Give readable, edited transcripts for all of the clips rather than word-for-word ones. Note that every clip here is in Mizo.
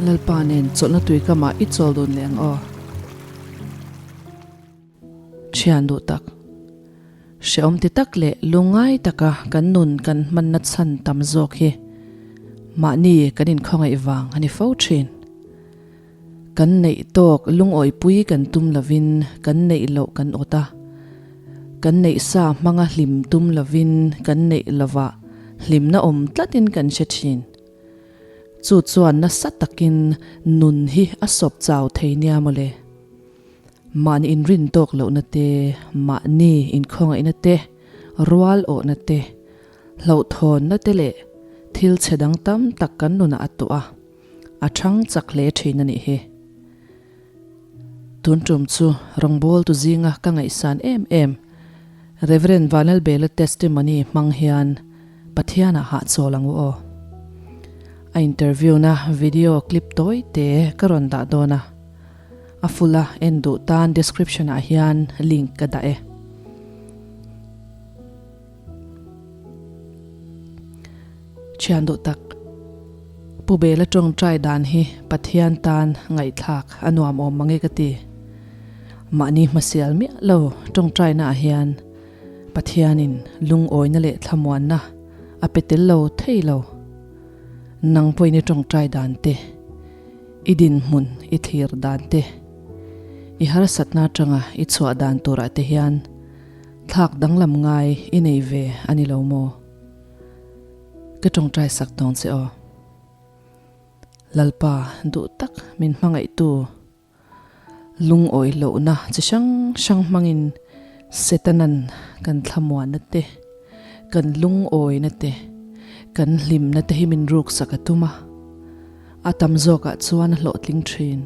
Lalpa nen chawlhna tuikamah i chawl dun leh ang aw. Thian duh tak, hrehawm ti tak leh lungngai taka kan nun kan hmanna chhan tam zawk hi mahni kan inkhawngaih vang a ni fo thin. Kan neih tawk lungawipui kan tum lovin kan neih loh kan awt a, kan neih sa hmanga hlim tum lovin kan neih lovah hlimna awm tlatin kan hre thin. Chu chuan nasa takin nun hi a sawp chau thei nia mawle. Mahni inrin tawk lohna te, mahni inkhawngaihna te, rual awhna te, hlauhthawnna te leh thil chhe dang tam tak kan nunah a tuah a, a chhang chak hle thin a nih hi. Tun tum chu rawngbawltu zinga ka ngaihsan em em Rev. Vanlalbela testimony hmang hian Pathianah hahchawl ang u aw. A interview na video clip tawi te ka rawn dah dawn a. A full a en duh tan description ah hian link ka dah e. Thian duh tak, Pu Bela tawngtai dan hi Pathian tan ngaihthlak a nuam awm mange ka ti. Mahni hmasial miah lo tawngtaina ah hian Pathianin lungawina leh thlamuanna a pe tel lo thei lo. Nang pawhin i tawngtai dan te, i dinhmun i thlir dan te, i harsatna atanga i chhuah dan turah te hian thlak danglam ngai i nei ve a ni lo maw? Ka tawngtai sak dawn che aw. Lalpa duh tak min hmangaihtu lungawi lohna chi hrang hrang hmangin Setanan kan thlamuanna te, kan lungawina te, kan hlimna te hi min ruksak a tum a. A tam zawkah chuan a hlawhtling thin.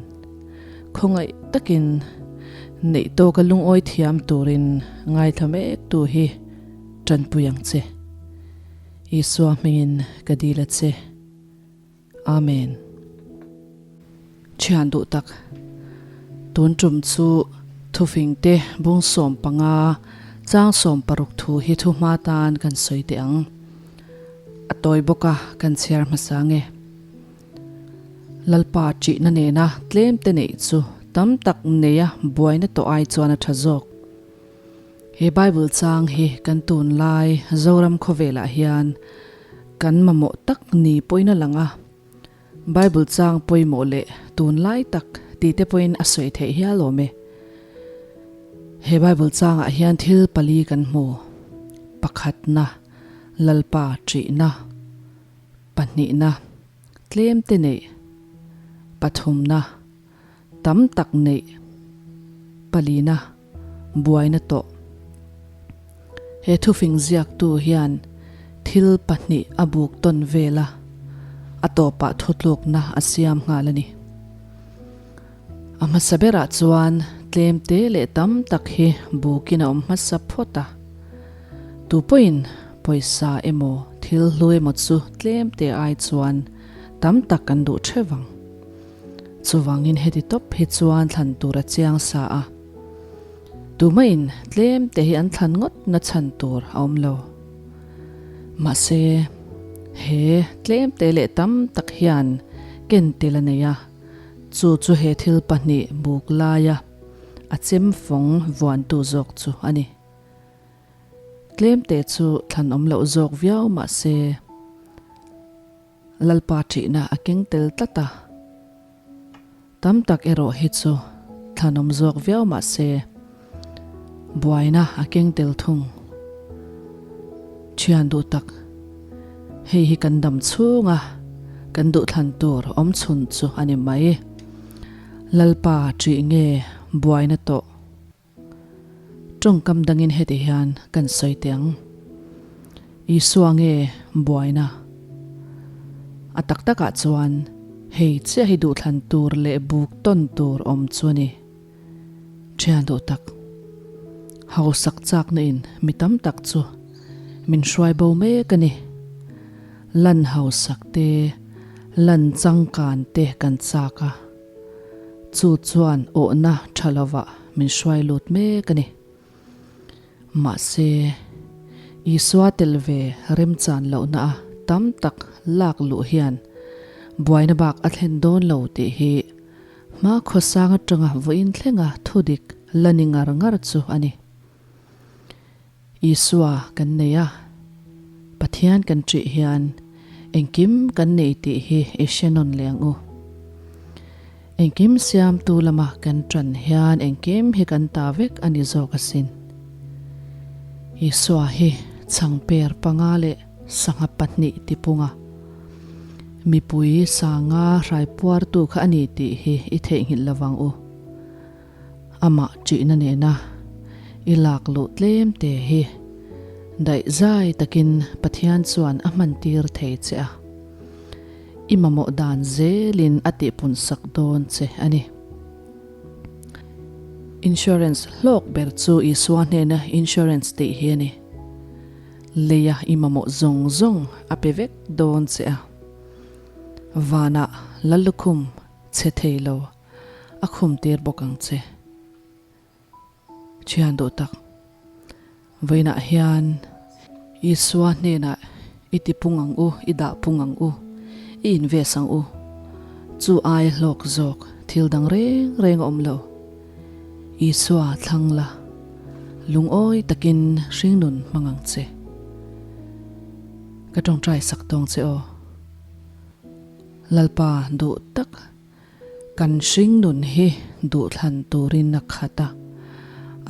Khawngaih takin neih tawka lungawi thiam turin ngaithla mek tu hi tanpui ang che. Isua hmingin ka dil a che. Amen. Thian duh tak, tun tum chu thufing te bung 15 chang 60 thu hi thu hma tan kan sawi teh ang. A tawi bawk a, kan chhiar hmasa nge. Lalpa ṭihna nena tlem te neih chu tam tak neia buaina tawh ai chuan a ṭha zawk. He Bible chang hi kan tunlai Zoram khawvelah hian kan mamawh tak ni pawhin a lang a. Bible chang pawimawh leh tunlai tak tih te pawhin a sawi theih hial awm e. He Bible changah hian thil pali kan hmu, pakhatna, Lalpa ṭihna, pahnihna, tlemte neih, pathumna, tam tak neih, palina, buaina tawh. He thufing ziaktu hian thil pahnih a buk tawn vel a, a tawpah thutlukna a siam nghal a ni. A hmasa berah chuan tlemte leh tam tak hi bukin a awm hmasa phawt a. Tu pawhin pawisa emaw thil hlu emaw chu tlemte ai chuan tam tak kan duh theuh ang. Chuvangin heti tawp hi chuan thlan tur a chiang sa a. Tumahin tlem te hi an thlan ngawt na chhan tur a awm lo. Mahse, he tlem te leh tam tak hian ken tel a nei a, chu chu he thil pahnih buk laia a chem fawng vuantu zawk chu a ni. Tlem te chu thlan awm loh zawk viau mahse, Lalpa ṭihna a keng tel tlat a, tam tak erawh hi chu thlanawm zawk viau mah se, buaina a keng tel thung. Ṭhian duh tak, hei hi kan dam chhunga kan duhthlan tur awm chhun chu a ni mai. Lalpa ṭih nge buaina tawh? Tawngkam dangin heti hian kan sawi teh ang, Isua nge buaina? A tak takah chuan hei chiah hi duhthlan tur leh buk tawn tur awm chu a ni. Thian duh tak, hausak chakna in mi tam tak chu min hruai bo mek a ni. Lan hausak te, lan changkan te kan chak a. Chu chuan awhna tha lovah min hruai lut mek a ni. Mahse, Isua tel ve remchan lohna a tam tak lak luh hian Buaina bak a thlen dawn lo tih hi hma khawsang atanga vawiin thlenga thudik la ni ngar ngar chu a ni. Isua kan nei a, Pathian kan ṭih hian engkim kan nei tih hi i hre nawn leh ang u. Engkim siamtu lama kan ṭan hian engkim hi kan ta vek a ni zawk asin. Isua hi chhangper panga leh sangha pahnih tipunga mipui sanga hraipuartu kha a ni tih hi i theihnghilh lovang u. Amah ṭihna nena i lak luh tlem te hi daih zai takin Pathian chuan a hmantir thei che a, i mamawh dan zelin a tihpun sak dawn che a ni. Insurance hlawk ber chu Isua hnena insurance tih hi a ni. Leia i mamawh zawng zawng a pe vek dawn che a. Vanah Lallukhum che thei lo a khum tir bawk ang che. Thian duh tak, vawiinah hian Isua hnenah i ti pung ang u, i dah pung ang u, i invest ang u. Chu aia hlawk zawk thil dang reng reng a awm lo. Isua thlang la, lungawi takin hringnun hmang ang che. Ka tawngtai sak tawng che aw. Lalpa duh tak Kan hringnun hi duhthlan turin a khat a,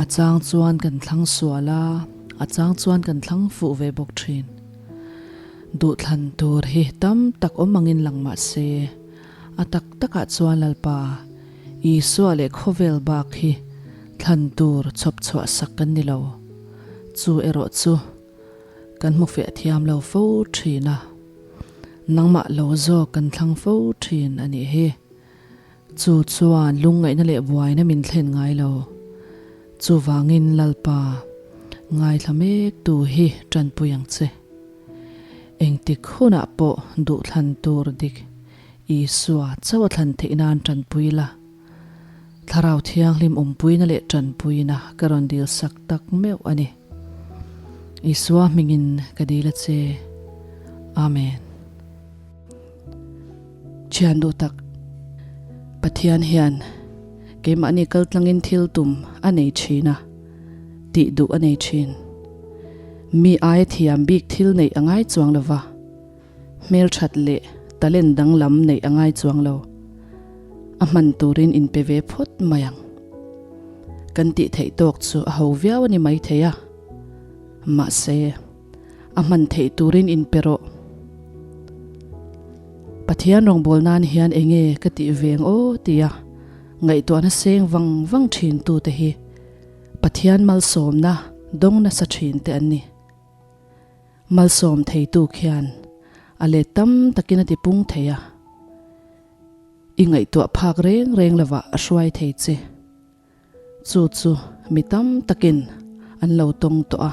a chang chuan kan thlang sual a, a chang chuan kan thlang fuh ve bawk thin. Duhthlan tur hi tam tak awm angin lang mah se, a tak takah chuan Lalpa, Isua leh khawvel bak hi thlan tur chhawp chhuah sak kan ni lo. Chu erawh chu kan hmu fiah thiam lo fo thin a. Nangmah lo zawk kan thlang fo thin a nih hi. Chu chuan lungngaihna leh buaina min thlen ngai lo. Chuvangin Lalpa, ngaithla mek tu hi tanpui ang che. Engtik hunah pawh duhthlan tur dik Isua chauh a thlan theih nan tanpui la. Thlarau Thianghlim awmpuina leh tanpuina ka rawn dil sak tak meuh a ni. Isua hmingin ka dil a che. Amen. Thian duh tak, Pathian hian keimahni kaltlangin thil tum a nei thin a, tih duh a nei thin. Mi aia thiam bik thil neih a ngai chuang lova. Hmelthat leh talent danglam neih a ngai chuang lo. A hman turin inpe ve phawt mai ang. Kan tih theih tawk chu a ho viau a ni maithei a. Mahse, a hman theih turin inpe rawh. Pathian rawngbâwl nan hian enge ka tih veng aw tia ngaihtuahna seng vang vang thintute hi Pathian malsawmna dawng nasa thinte an ni. Malsawm theitu khian a let tam takin a ti pung thei a, i ngaihtuah phak reng reng lovah a hruai thei che. Chu chu mi tam takin an lo tawng tawh a,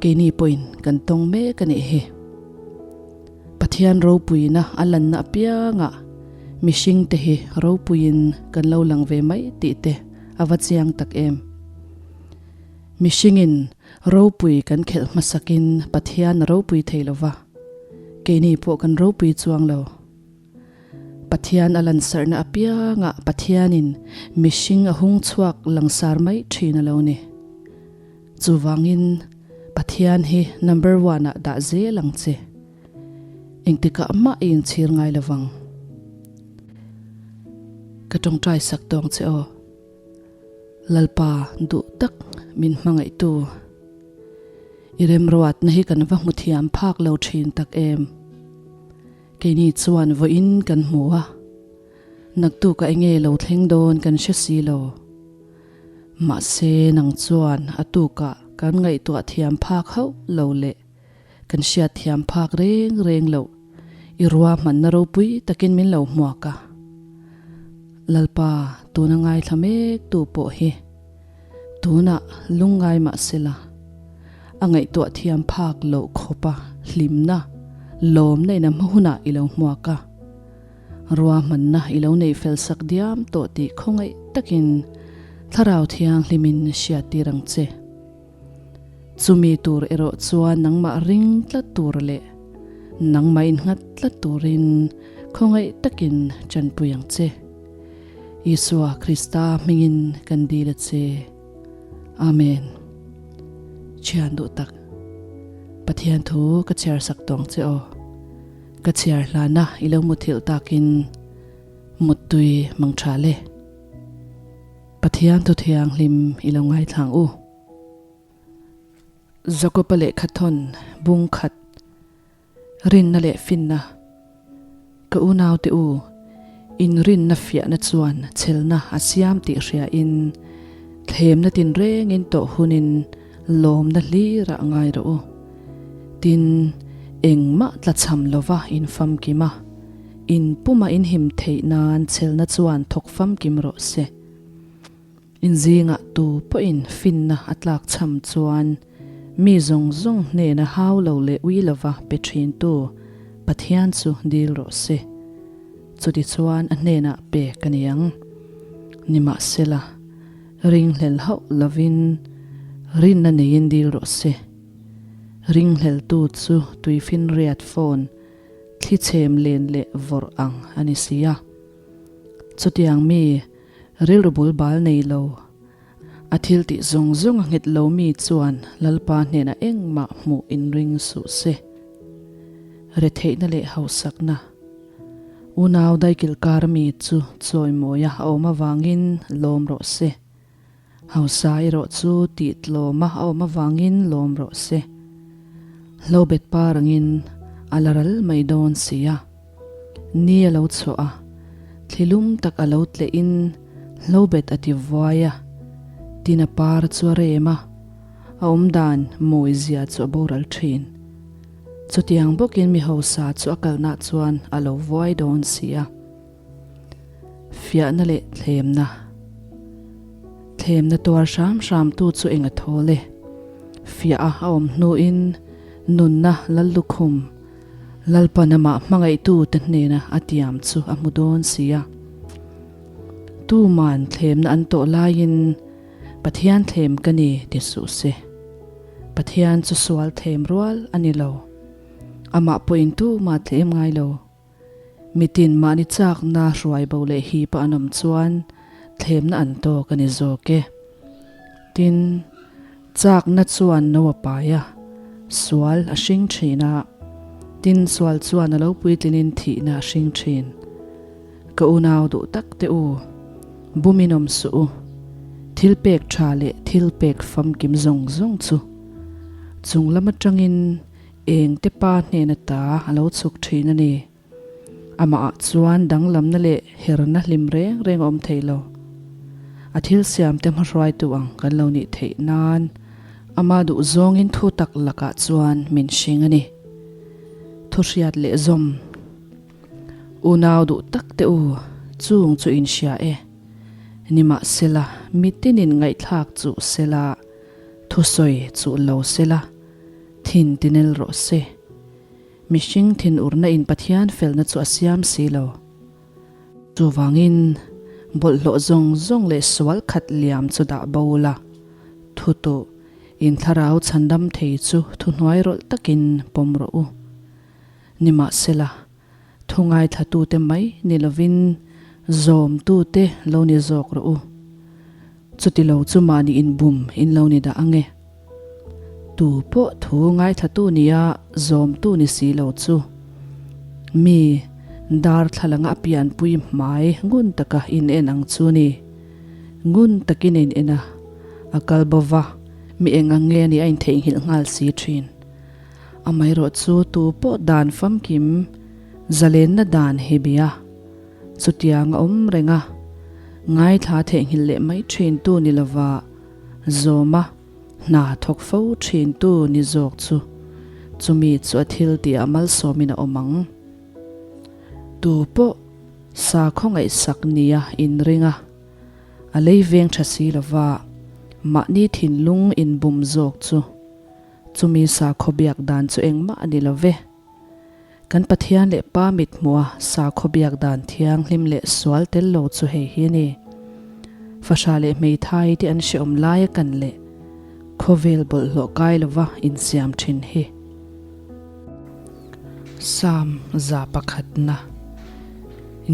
keini pawhin kan tawng mek a nih hi. Pathian ropuina a lanna apiangah mihringte hi ropuiin kan lo lang ve mai tih te a va chiang tak em. Mihringin ropui kan khelh hmasakin Pathian a ropui thei lo va, keini pawh kan ropui chuang lo. Pathian a lansarhna apiangah Pathianin mihring a hung chhuak langsar mai thin a lo ni. Chuvangin Pathian hi number one ah dah zel ang che. Engtikah mah i inchhir ngai lo vang. Ka tawngtai sak tawng che aw. Lalpa duh tak min hmangaihtu. I remruatna hi kan va hmu thiam phak lo thin tak em. Keini chuan vawiin kan hmu a, naktuk a enge lo thleng dawn kan hre si lo. Mahse nang chuan a tukah kan ngaihtuah thiam phak hauh lo leh kan hriat thiam phak reng reng loh i ruahmanna ropui takin min lo hmuak a. Lalpa tuna ngaithla mek tu pawh hi tunah lungngai mah sela a ngaihtuah thiam phak loh khawpa hlimna lawmna in a hma hunah i lo hmuak a. Ruahmanna i lo neih fel sak diam tawh tih khawngaih takin Thlarau Thianghlimin hriattir ang che. Chumi tur erawh chuan nangmah ring tlat tur leh nangmah innghat tlat turin Khawngaih takin tanpui ang che. Isua Krista hmingin kan dil a che. Amen. Thian duh tak. Pathian thu ka chhiar sak tawng che aw. Ka chhiar hlana i lo muthilh takin muttui mang tha le. Pathian thu thianghlim i lo ngaithlang u. Jakoba lehkha thawn bung khat rinna leh finna ka unaute u in rinna fiahna chuan chhelna a siam tih hriain thlemna tinrengin tawh hunin lawmna hlirah ngai rawh u. Tin, engmah tlachham lova in famkim a, in puma in him theih nan chhelna chuan thawk famkim rawh se. In zingah tu pawhin finna a tlak chham chuan mi zawng zawng hnena hau lo leh ui lova pe thintu Pathian chu dil rawh se. Chutichuan a hnenah pek a ni ang. Nimahsela, ringhlel hauh lovin rinna neiin dil rawh se. Ringhleltu chu tuifinriat phone thli chhem len leh vawrh ang a ni si a. Chutiang mi Rilru bul bal nei lo, a thil tih zawng zawng a nghet lo mi chuan Lalpa hnenah engmah hmuh inring suh se. Retheihna leh hausakna, unau daikil kar mi chu chawimawia a awm avangin lawm rawh se. Hausa erawh chu tih tlawma a awm avangin lawm rawh se. Hlobet par angin a la ral mai dawn si a. Ni a lo chhuah a, thli lum tak a lo tlehin hlobet a ti vuai a, tin a par chu a rem a, a awmdan mawi zia chu a boral thin. Chutiang bawkin mi hausa chu a kalnah chuan a lo vuai dawn si a. Fiahna leh thlemna. Thlemna tuar hram hram tu chu eng a thawl e. Fiah a a awm hnuin nunna Lallukhum, Lalpan amah hmangaihtu te hnena a tiam chu a hmu dawn si a. Tuman thlemna an tawh laiin Pathian thlem ka ni ti suh se. Pathian chu sual thlem rual a ni lo. Amah pawhin tumah thlem ngai lo. Mitin mahni chakna hruai bo leh hipa an awm chuan thlemna an tawk a ni zawk e. Tin, chakna chuan no a pai a, sual a hring thin a, tin sual chuan a lo puitlinin thihna a hring thin. Ka unau duh tak te u, bumin awm suh u, thil pek tha leh thil pek famkim zawng zawng chu chung lam atangin Eng te pa hnen ata a lo chhuk thin a ni. Amah ah chuan danglamna leh herna hlim reng reng a awm thei lo. A thil siam te hmahruaitu ang kan lo nih theih nan ama duh zawngin thu tak lakah chuan min hring a ni. Thu hriat leh zawm. Unau duh tak te u, chung chu in hria e. Nimahsela, mitinin ngaihthlak chuh sela, thusawi chuh lo sela, Thin tinel rawh se. Mihring thin urna in Pathian felna chu a siam si lo. Chuvangin, bawlhhlawh zawng zawng leh sual khat liam chu dah bo la, thu tuh, in thlarau chhandam thei chu thuhnuai rawlh takin pawm rawh u. Nimahsela, thu ngaithlatute mai ni lovin zawmtute lo ni zawk rawh u. Chuti lo chu mahni inbum in lo ni dah ang e. Tu pawh thu ngaithlatu nia zawmtu ni si lo chu mi darthlalanga a pianpui hmai ngun taka in en ang chu ni. Ngun takin a in en a, a kal bo va, mi eng ang nge nih a intheihnghilh nghal si thin. Amaherawh chu tu pawh dan famkim zalenna dan hi bia. Chutiang a awm reng a, ngaithla theihnghilh leh mai thin tu ni lova zawma hna thawk fo thin tu ni zawk chu chumi chu a thil tihah malsawmin a awm ang. Tu pawh sakhaw ngaihsak nia inring a, a lei veng tha si lova mahni thinlung inbum zawk chu chumi sakhaw biak dan chu engmah a ni lo ve. Kan Pathian leh Pa mit hmuha sakhaw biak dan thianghlim leh sual tel lo chu hei hi a ni. Fahrah leh hmeithai te an hreawm laia kan leh khawvel bawlhhlawh kai lova insiam thin hi. Psalm 100 na.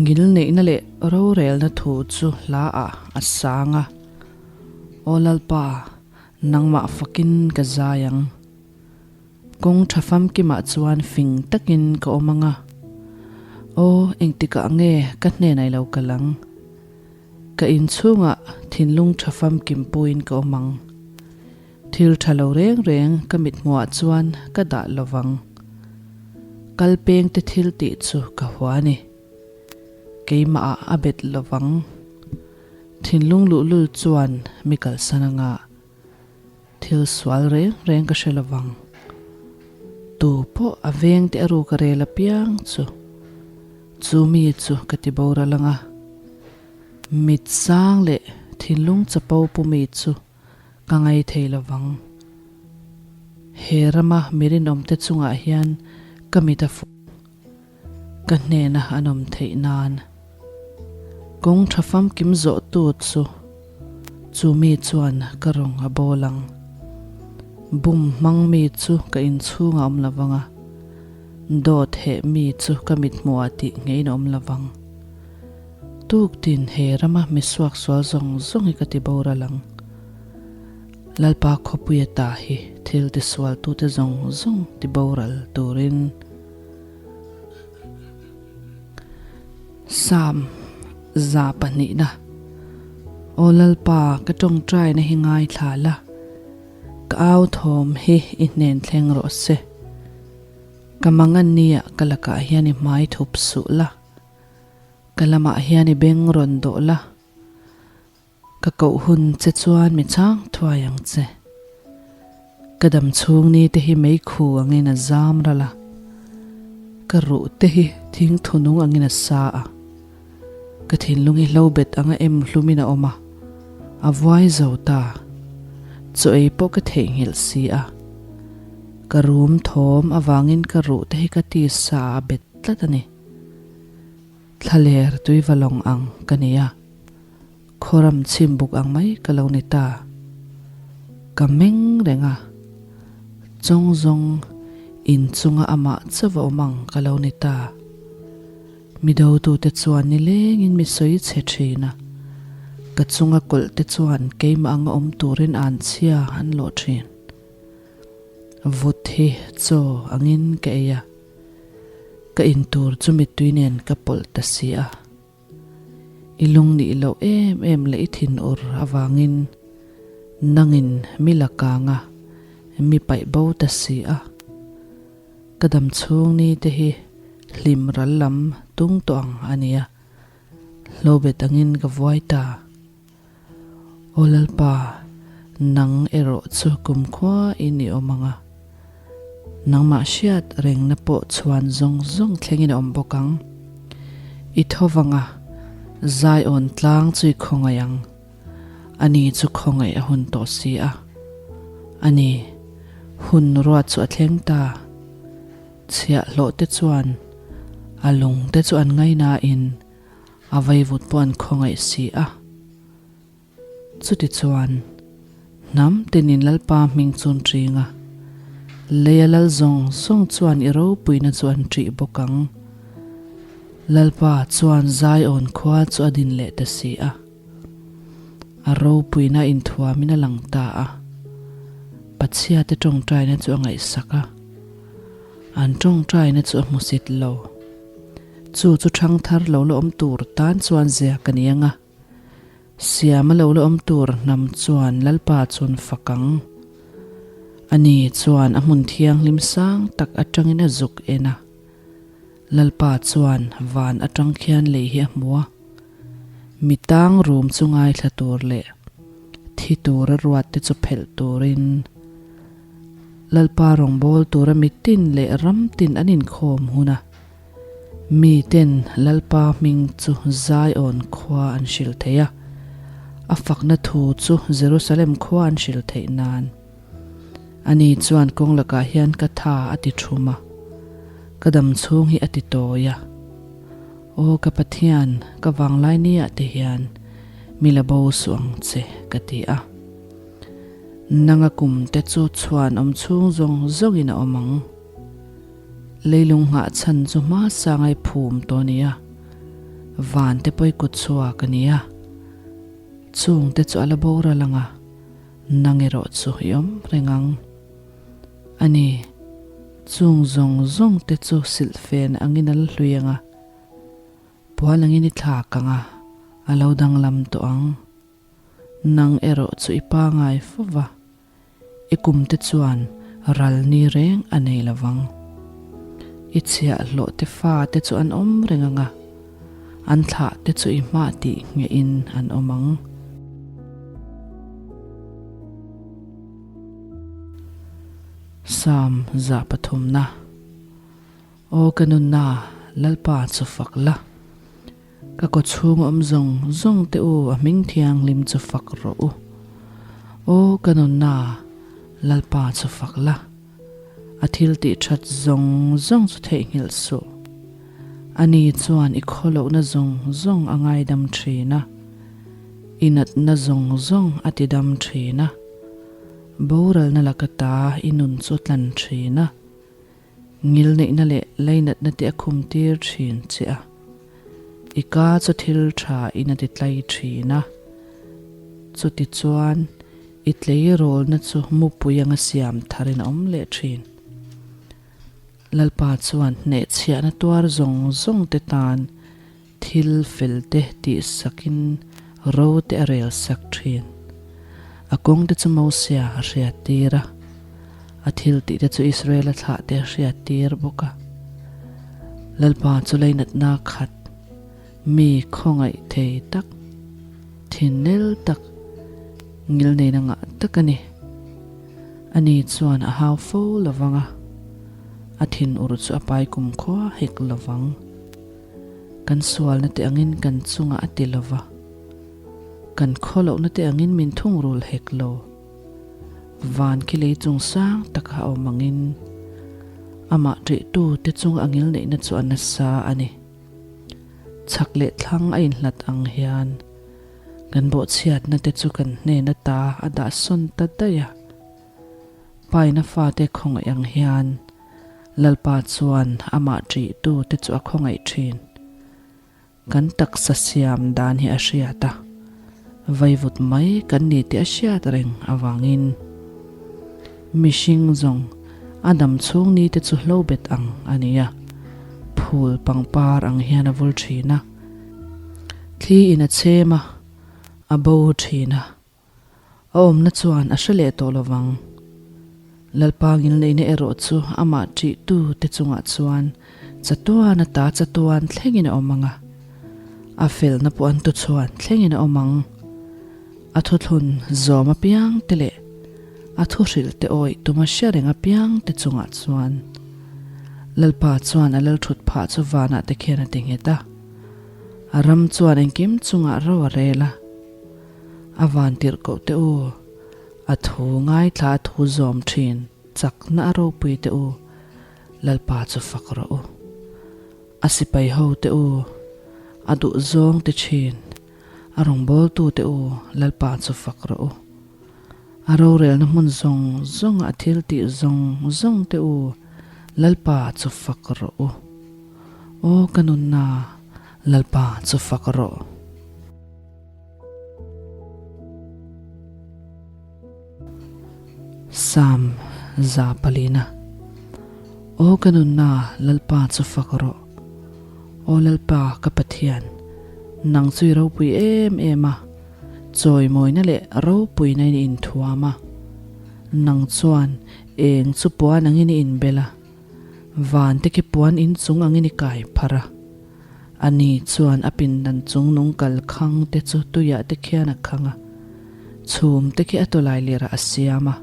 Ngilneihna leh rorelna thu chu hla ah a sang a, Aw Lalpa, nangmah fakin ka zai ang. Kawng tha famkimah chuan fing takin ka awm ang a, Aw, engtikah nge ka hnenah i lo kal ang? Ka inchhungah thinlung tha famkim puiin ka awm ang. Thil tha lo reng reng ka mithmuhah chuan ka dah lo vang. Kal peng te thil tih chu ka hua a ni. Keimah ah a bet lo vang. Thinlung luhlul chuan mi kalsan anga thil sual reng reng ka hre lo vang. Tu pawh a veng te a ruk a rel apiang chu chu mi chu ka ti boral anga mit sang leh thinlung chapo pu mi chu Ka ngai thei lo vang. He rama mi rinawmte chungah hian ka mit a fuk. Ka hnena an awm theih nan. Kawng tha famkim zawh tu chu chu mi chuan ka rawng a bawl ang. Bum hmang mi chu ka inchhungah awm lo vang a, dawt heh mi chu ka mithmuhah tih ngeiin a awm lo vang. Tuktin he rama mi suaksual zawng zawng hi ka ti boral ang. Lalpa khawpuia ta hi thil tisualtute zawng zawng ti boral turin. Psalm 200na Aw Lalpa, ka tawngtaina hi ngaithla la, ka au thawm hi i hnen thleng rawh se. Ka mangan nia ka lakah hian i hmai thup suh la. Ka lamah hian i beng rawn dawh la, ka koh hun che chuan mi chhang thuai ang che. Ka dam chhung ni te hi meikhu angin a zam ral a, ka ruh te hi thing thunung angin a sa a. Ka thinlung hi hlobet anga em hlumin a awm a, a vuai zo ta. Chaw ei pawh ka theihnghilh si a, ka rum thawm avangin ka ruh te hi ka tisa a bet tlat a ni. Thlaler tuivalawng ang ka ni a, khawram chhim buk ang mai ka lo ni ta. Ka meng reng a, chawng zawng in chunga amah chauh a awm ang ka lo ni ta. Mi dotute chuan nilengin mi sawi chhe thin a, ka chunga kawlh te chuan keimah anga awm turin anchhia an lawh thin. Vut hi chaw angin ka ei a. Ka in tur chu mittui nen ka pawlh ta si a. I lung nih loh em em leh i thinur avangin nangin mi la kang a, mi paih bo ta si a. Ka dam chhung ni te hi hlim ral lam tung tawh ang a nia. Hlobet angin ka vuai ta. Aw Lalpa, nang erawh chu kumkhua in i awm ang a, nangmah hriat rengna pawh chhuan zawng zawng thlengin a awm bawk ang. I tho vang a, Zion tlang chu i khawngaih ang, ani chu khawngaih a hun tawh si a. Ani, hun ruat chu a thleng ta. Chhiahhlawh te chuan a lung te chu an ngainain A vaivut pawh an khawngaih si a. Chutichuan, hnam tinin Lalpa hming chu an ṭing a, leia lal zawng zawng chuan i ropuina chu an ṭih bawk ang. Lalpa chuan Zion khua chu a din leh ta si a, a ropuina inthuamin a lang ta a. Pathiate ṭawngṭaina chu a ngaihsak a, an ṭawngṭaina chu a hmusit lo. Chu chu ṭhang thar lo la awm tur tan chuan zia ka ni ang a, siama lo la awm tur hnam chuan Lalpa chuan fak ang. Ani chuan a hmun thianghlim sang tak aṭangin a zuk en a, Lalpa chuan van aṭang khian lei hi a hmu a, mi tang rum chu ngaithla tur leh thi tura ruat te chu phelh turin Lalpa rawngbâwl tura mitin leh ramtin an inkhâwm hun a. Miten Lalpa hming chu Zion khua an hrilh thei a, a fakna thu chu Jerusalem khua an hrilh theih nan. Ani chuan kawng lakah hian ka tha a ti thum a, ka dam chhung hi a ti tawi a. Aw ka Pathian, ka vanglai niah te hian mi la bo suh ang che, ka ti a. Nanga kum te chu chhuan awm chhung zawng zawngin a awm ang. Leilung nghah chhan chu hma sangai phum tawh a ni a. Van te pawi kut chhuak a ni a, chung te chu a la boral ang a, nang erawh chu i awm reng ang. A ni, chung zawng zawng te chu silhfen angin a la hlui ang a, puan angin i thlak ang a, a lo danglam tawh ang. Nang erawh chu i pangai fo va, I kumte chuan ral ni reng a nei lo vang. I chhiahhlawh te fa te chu an awm reng ang a, an thlah te chu i hmah tih ngeihin an awm ang. Psalm 103na. Aw ka nunna, Lalpa chu fak la. Ka kawchhung awm zawng zawng te u a hming thianghlim chu fak rawh u. Aw ka nunna, Lalpa chu fak la. A thil tih that zawng zawng chu theihnghilh suh. Ani chuan i khawlohna zawng zawng a ngaidam thin a, i natna zawng zawng a tidam thin a, boralna laka ta i nun chu a tlan thin a. Ngilneihna leh lainatna te a khum tir thin che a, i ka chu thil tha in a ti tlai thin a. Chutichuan, i tleirawlna chu mupui anga siam tharin a awm leh thin. Lalpa chuan hnehchhiahna tuar zawng zawng te tan Thil fel te tih sakin ro te a rel sak thin. A kawng te chu Mosia a hriat tir a, a thil tih te chu Israela thlah te a hriat tir bawk a. Lalpa chu leinatna khat, mi khawngaih thei tak, thinnel tak, ngilneina ngah tak a ni. Ani chuan a hau fo lovang a, a thinur chu a pai kumkhua hek lovang. Kan sualna te angin kan chungah a ti lo va, kan khawlohna te angin min thungrul hek lo. Van khi lei chung sang taka a awm angin amah ṭihtu te chunga a ngilneihna chu a nasa a ni. Chhak leh thlang a inhlat ang hian kan bawhchhiatna te chu kan hnen ata a dah sawn ta daih a. Paina fate khawngaih ang hian Lalpa chuan amah ṭihtu te chu a khawngaih ṭhin. Kan taksa siam dan hi a hriat a, vaivut mai kan ni tih a hriat reng avangin mihring zawng a dam chhung ni te chu hlo bet ang a ni a, phul pangpar ang hian a vul ṭhin a, thli in a chhem a, a bo ṭhin a. A awmna chuan a hre leh tawh lo vang. Lalpa ngilneihna erawh chu amah ṭihtu te chungah chuan chatuan ata chatuan thlengin a awm ang a, a felna pawh an tuchhuan thlengin a awm ang. A thuthlun zawm apiang te leh a thuhrilh te awih tuma hre reng apiang te chungah chuan Lalpa chuan a lalṭhut phah chu vanah te khian a ti nghet a, a ram chuan engkim chungah ro a rel a. A van tirh koh teh u, a thu ngaithla a thu zawm thin chakna a ropui teh u, Lalpa chu fak rawh u. A sipai ho teh u, a duh zawng ti thin, a rawngbawltu teh u, Lalpa chu fak rawh u. A rorelna hmun zawng zawnga a thil tih zawng zawng teh u, Lalpa chu fak rawh u. Aw ka nunna, Lalpa chu fak rawh. Psalm 4na. Aw ka nunna, Lalpa chu fak rawh. Aw Lalpa ka Pathian, nang chu i ropui em em a, chawimawina leh ropuina in i inthuam a. Nang chuan eng chu puan angin i inbel a, van te khi puan inchung angin i kai pharh a. Ani chuan a pindan chung nung kal khang te chu tuiah te khian a khang a, chhum te khi a tawlai lirah a siam a,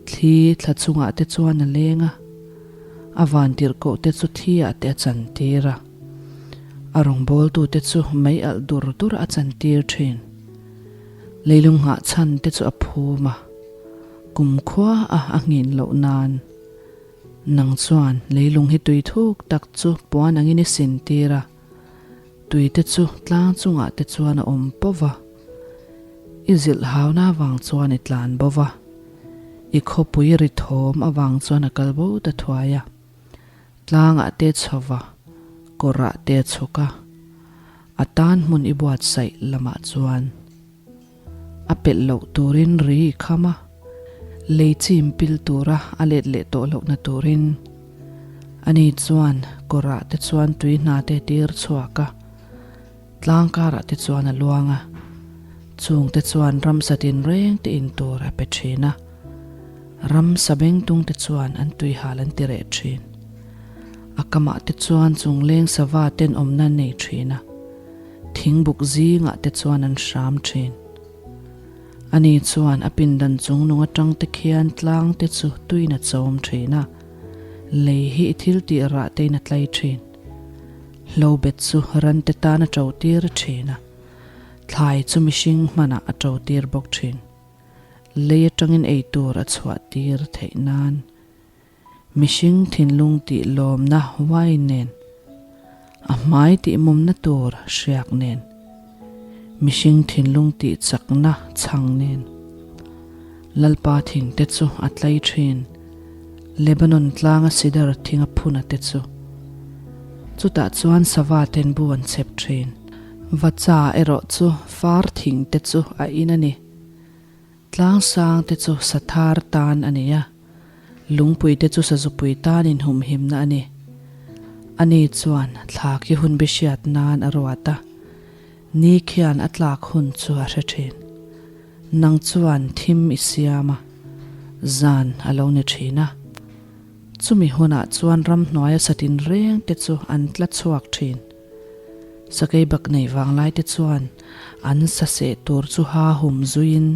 thli thla chungah te chuan a leng a, a vantirhkoh te chu thi ah te a chantir a, a rawngbawltu te chu mei alh dur dur a chantir thin. Leilung nghah chhan te chu a phum a, kumkhua a a nghin loh nan. Nang chuan leilung hi tui thuk tak chu puan angin i sin tir a, tui te chu tlang chungah te chuan a awm pawh va. I zilh hauna avang chuan i tlan bo va, i khawpui ri thawm avang chuan a kal bo ta thuai a. Tlangah te chho va, kawrah te chhuk a. A tan hmun i buatsaih lamah chuan a pelh loh turin ri i kham a, lei chim pil tura a let leh tawh lohna turin. Ani chuan kawrah te chuan tui hna te tir chhuak a, tlang karah te chuan a luang a, chung te chuan ramsa tinreng te in tur a pe thin a, ramsa bengtung te chuan an tuihal an ti reh thin. A kamah te chuan chungleng sava ten awmna an nei thin a, thingbuk zingah te chuan an hram thin. Ani chuan a pindan chungnung atang te khian tlang te chu tuin a chawm thin a, lei hi i thil tih rah tein a tlai thin. Hlobet chu ran te tan a to tir thin a, thlai chu mihring hmanah a to tir bawk thin. Lei atangin ei tur a chhuah tir theih nan. Mihring thinlung tih lawmna wine nen, a hmai tih mumna tur hriak nen, mihring thinlung tih chakna chhang nen. Lalpa thing te chu a tlai thin, Lebanon tlanga sidar thing a phun a te chu. Chutah chuan sava ten bu an chep thin. Vacha erawh chu far thing te chu a in a ni. Tlang sang te chu sathar tan a ni a, lungpui te chu sazupui tan inhumhimna a ni. Ani chuan thla khi hun bi hriat nan a ruat a, ni khian a tlak hun chu a hre thin. Nang chuan thim i siam a, zan a lo ni thin a. Chumi hunah chuan ramhnuaia satin reng te chu an tla chhuak thin. Sakei bak nei vanglai te chuan an sa seh tur chu ha hum zuiin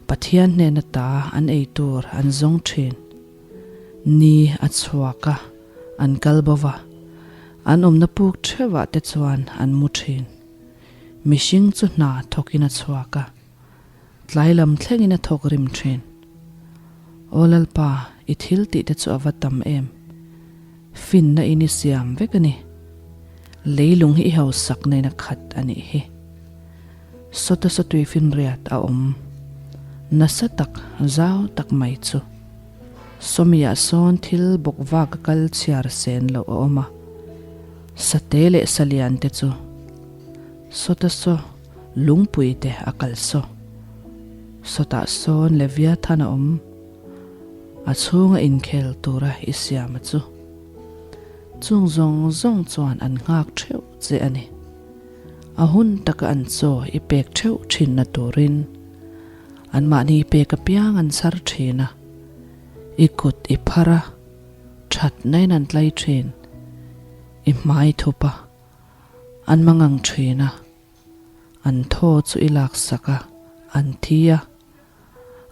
Pathian hnena ta an ei tur an zawng thin. Ni a chhuak a, an kal bo va, an awmna puk theuhah te chuan an mu thin. Mihring chu hna thawkin a chhuak a, tlai lam thlengin a thawk rim thin. Aw Lalpa, i thil tih te chu a va tam em! Finna in i siam vek a ni. Leilung hi i hausak nen a khat a nih hi. Sawta sawtui finriat a awm nasa tak zau tak mai chu. Sawmiah sawn thil bawk vak a kal chhiar sen loh a awm a, sate leh salian te chu sawta saw lungpui te a kal saw. Sawtah sawn Leviathan a awm. A chhunga inkhel tura i siam a chu. Chung zawng zawng chuan an nghak theuh che a ni. A hun taka an chaw i pek theuh thinna turin anmahni pek apiang an chhar thin a, i kut i phar a, thatna in an tlai thin, i hmai thup a, an mangang thin a, an thaw chu i laksak a, an thi a.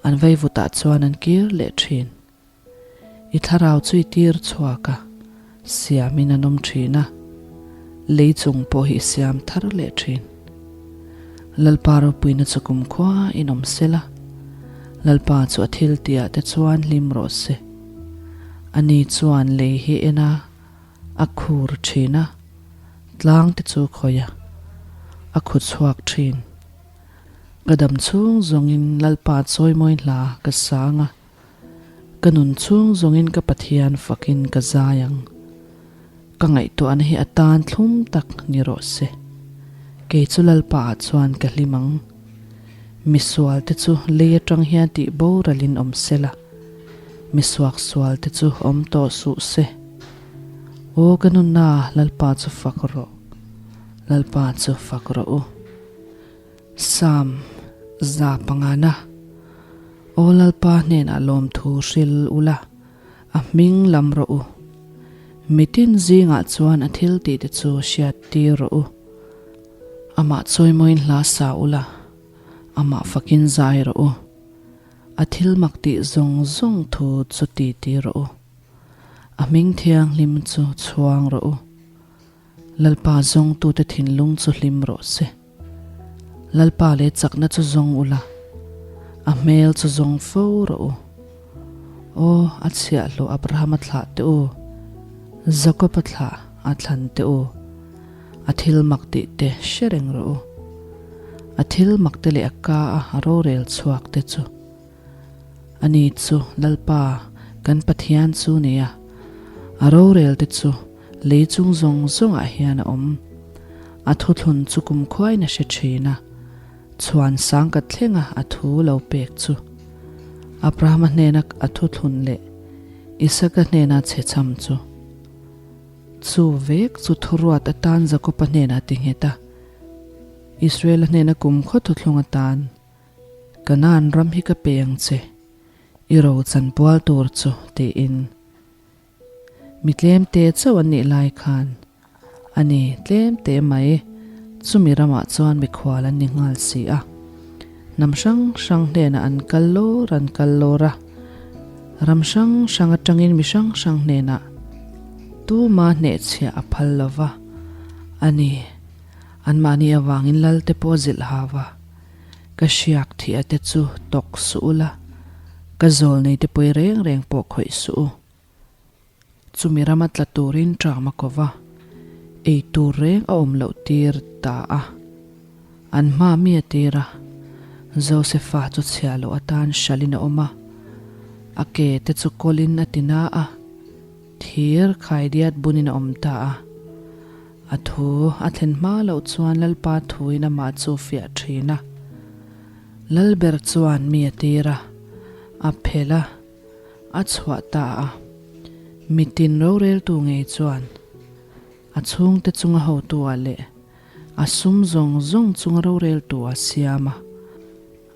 An vaivutah chuan an kir leh thin. I thlarau chu i tir chhuak a, siamin an awm thin a, lei chung pawh hi i siam thar leh thin. Lalpa ropuina chu kumkhua in awm sel a, Lalpa chu a thil tihah te chuan hlim rawh se. Ani chuan lei hi en a, a khur thin a, tlang te chu khawih a, a khu chhuak thin. Ka dam chhung zawngin Lalpa chawimawi hla ka sang a, ka nun chhung zawngin ka Pathian fakin ka zai ang. Ka ngaihtuahna hi a tan thlum tak ni rawh se. Kei chu Lalpa ah chuan ka hlim ang. Misual te chu lei atang hian tih boralin awm se la, misuaksual te chu awm tawh suh se. Aw ka nunna Lalpa chu fak rawh, Lalpa chu fak rawh u. Psalm 500 Aw Lalpa hnenah lawmthu hril ula, a hming lam rawh u. Mitin zingah chuan a thil tihte chu hriat tir rawh u. Amah chawimawiin hla sa ula, amah fakin zai rawh u. A thil mak tih zawng zawng thu chu ti ti rawh u. A hming thianghlim chu chhuang rawh u. Lalpa zawngtute thinlung chu hlim rawh se. Lalpa leh chakna chu zawng ula, a hmel chu zawng fo rawh u. Aw, a chhiahhlawh Abrahama thlah teh u, Jakoba thlah a thlan teh u, a thil mak tih te hre reng rawh u. A thil mak te leh a ka a rorel chhuak te chu. Ani chu Lalpa kan Pathian chu nia, a rorel te chu lei chung zawng zawngah hian a awm. A thuthlun chu kumkhuain a hre thin a, chhuan sang ka thlenga a thu lo pek chu. Abrahama hnena a thuthlun leh Isaka hnena chhechham chu. Chu vek chu thuruat atan Jakoba hnenah ti nghet a, Israela hnena kumkhaw thuthlung atan, Kanaan ram hi ka pe ang che, i ro chanpual tur chu, tiin. Mi tlemte chauh an nih lai khan a ni tlemte mai, chumi ramah chuan mikhual an ni nghal si a. Hnam hrang hrang hnenah an kal lawr an kal lawr a, ram hrang hrang atangin mi hrang hrang hnenah tuma hnehchhiah a phal lo va, a ni, anmahni avangin Lalte pawh zilh hau va. Ka hriak thih a te chu tawk suh u la, ka zawl nei te pawi reng reng pawh khawih suh u. Chumi rama tla turin ṭam a ko va, ei tur reng a awm loh tir ta a. An hma mi a tir a, Josefa chu chhia loh atan hralhin a awm a, a ke te chu kawlin a ti na a, thir khaidiat bunin a awm ta a. A thu a thlen hma loh chuan Lalpa thuin amah chu fiah thin a. Lalber chuan mi a tir a, a phelh a, a chhuah ta a. Mitin roreltu ngei chuan a chhungte chunga hotu-ah leh a sum zawng zawng chunga roreltu a siam a.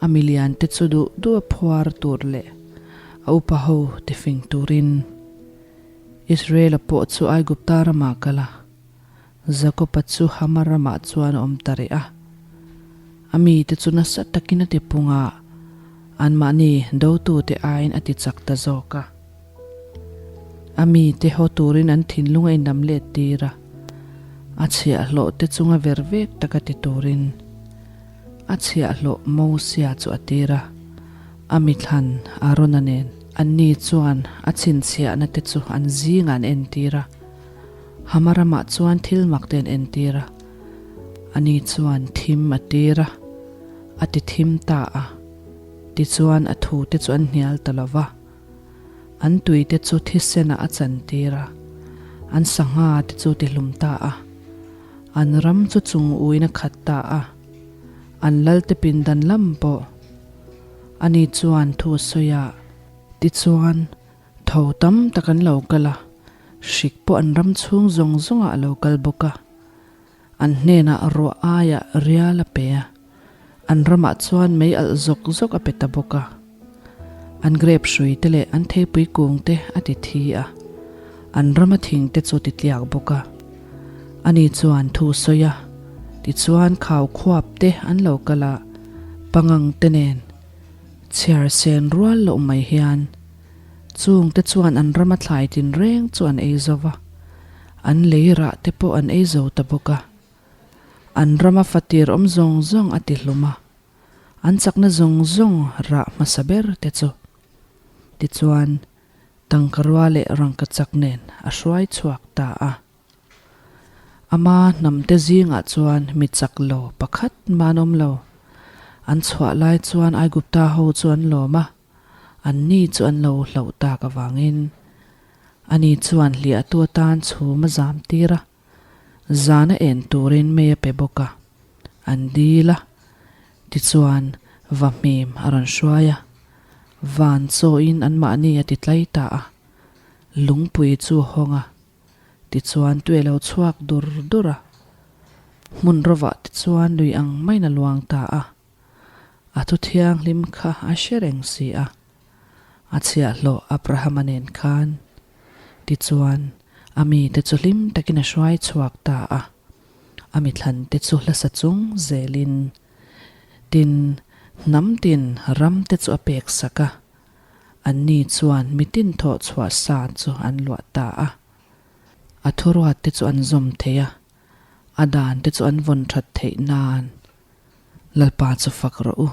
A miliante chu duh duh a phuar tur leh a upa ho tifing turin. Israela pawh chu Aigupta ramah kal a, Jakoba chu Hama ramah chuan a awm ta rih a. A mite chu nasa takin a tipung a, anmahni dotute aiin a tichak ta zawk a. A mite haw turin an thinlung a inlam let tir a, a chhiahhlawhte chunga ver vek taka ti turin a chhiahhlawh Mosia chu a tir a. A mithlan Arona nen anni chuan a chhinchhiahna te chu an zingah an entir a, Hama ramah chuan thil mak te an entir a, ani chuan thim a tir a, a ti thim ta a, tichuan a thu te chu an hnial ta lo va, an tui te chu thisenah a chantir a, an sangha te chu ti hlum ta a, an ram chu chung uin a khat ta a, an lalte pindan lam pawh. Ani chuan thu a sawi a. Tichuan, tho tam tak an lo kal a, hrik pawh an ram chhung zawng zawngah a lo kal bawk a. An hnenah ruah aiah rial a pe a, an ramah chuan mei alh zawk zawk a pe ta bawk a. An grape hrui te leh an theipui kung te a ti thi a, an rama thing te chu ti tliak bawk a. Ani chuan thu sawi a, tichuan khau khuap te an lo kal a, pangang te nen chhiar sen rual loh mai hian chung te chuan an rama thlai tinreng chu an ei zo va, an lei rah te pawh an ei zo ta bawk a. An rama fatir awm zawng zawng a ti hlum a, an chakna zawng zawng rah hmasa ber te chu. Tichuan, tangkarua leh rangkachak nen a hruai chhuak ta a. Ama hnamte zingah chuan mi chak lo pakhat mah an awm lo. An chhuah lai chuan Aigupta ho chu an lawm a, anni chu an lo hlauh tak avangin ani chuan hliahtu atan chhum a zam tir a, zan a en turin mei a pe bawk a, an dil a, tichuan vahmim a rawn hruai a, van chawin anmahni a ti tlai ta a, lungpui chu a hawng a. Tichuan tui a lo chhuak dur dur a, hmun rawvah tichuan lui ang maiin a luang ta a. A thu thianghlim kha a hre reng si a, a chhiahhlawh Abrahama nen khan. Tichuan a mite chu hlim takin a hruai chhuak ta a, a mithlante chu hlasa chung zelin tin hnam tin ramte chu a pek sak a. Anni chuan mitin thawh chhuah sa chu an luah ta a. A thuruat te chu an zawm thei a, a dan te chu an vawn that theih nan. Lalpa chu fak rawh u.